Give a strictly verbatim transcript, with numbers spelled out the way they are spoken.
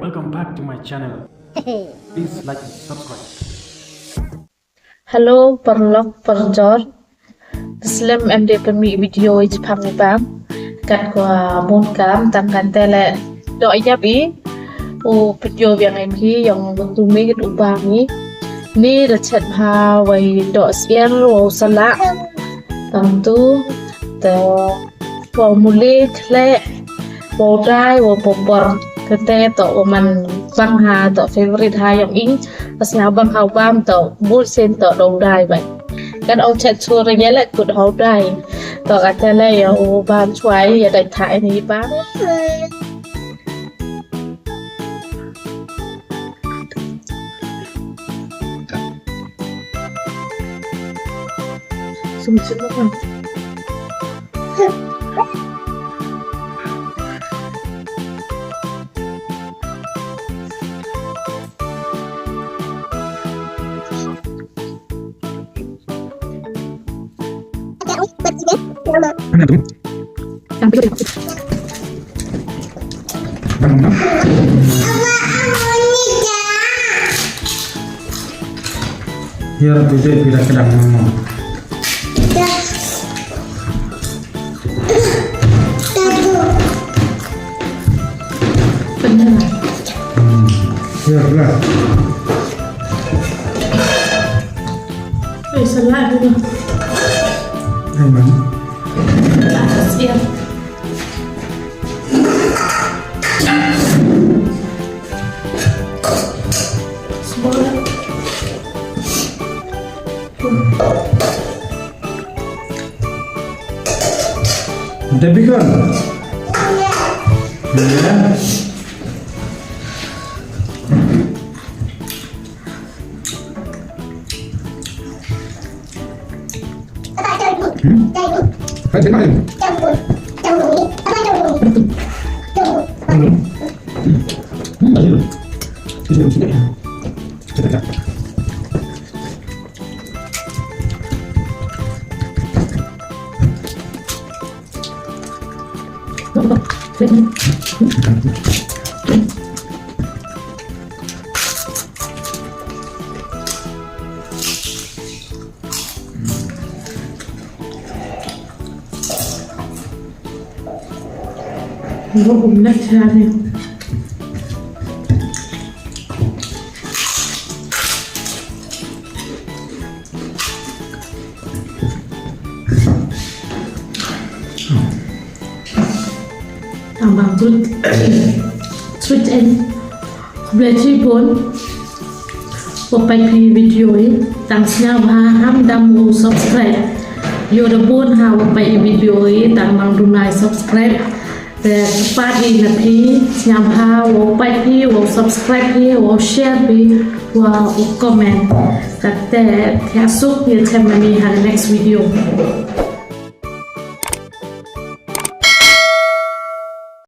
Welcome back to my channel. Please like and subscribe. Hello, paralok, parajor. Slem em de pynmih video i chaphang i bam. Kat ko, ah, bun kam, tang katte le doh yap i. U video biang em hi, yong tu mi kat u bam i. Ni da chet ha, wei doh syiar, wow salah. Tang tu, te Wow muli, khleh, wow dai, wow papor. Katte toh wa man bang ha, toh favorite ha yong i. Pas nga bang ha u bam toh, bun sien toh da u dai bait. Kan ong chet chur ya le kut ha u dai. Toh katte le ya u bam chwa i, ya dai thah i ni bam. Ya, tu je pira kedang mama. Hmm. Ya, lah. Eh, salah dulu. Eh, mana? Atas, ya. Semua. Debbie kan? Ya. Hmm? Hai, dengar ni. Hmm. Hmm. Wow, um, nak cari. Tang bang sweet, sweet and khublei chibun. Wa pait phi video i, tang sñiawbha ham dam u subscribe. Yow da bun ha wa pait i video i, tang bang du nai subscribe. Te pat i na phi, sñiawbha wa pait phi, wa subscribe phi, wa share phi, wa u comment. Katte thiah suk ya chem mani ha next video.